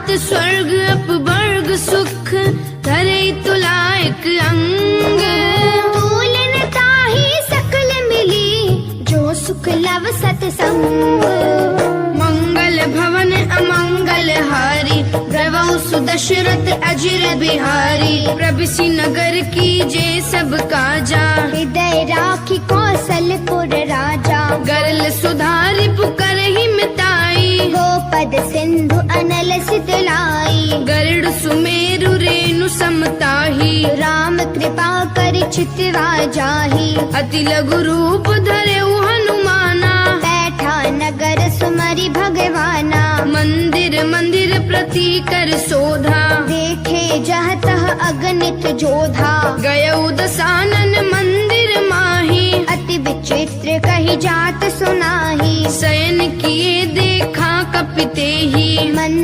तात स्वर्ग अपवर्ग सुख, धरे तुला एक अंग। तूल न ताही सकल मिली, जो सुख लव सतसंग। मंगल भवन अमंगल हारी, द्रवौ सुदशरथ अजिर बिहारी। प्रभु नगर की जे सब काजा, हृदय राखी कौशलपुर राजा। गरल सुधारि पुकर ही मिताई, गोपद सिंधु अनल सितलाई। गरुड़ सुमेरु रेणु समताही, राम कृपा कर छितवा जाही। अति लघु रूप धरे हनुमाना, बैठा नगर सुमरि भगवाना। मंदिर मंदिर प्रति कर शोधा, देखे जह तह अगणित जोधा। गयौ दसानन मंदिर माही, अति विचित्र कही जात सुनाही। शयन किए देखा कपितेही। मंदिर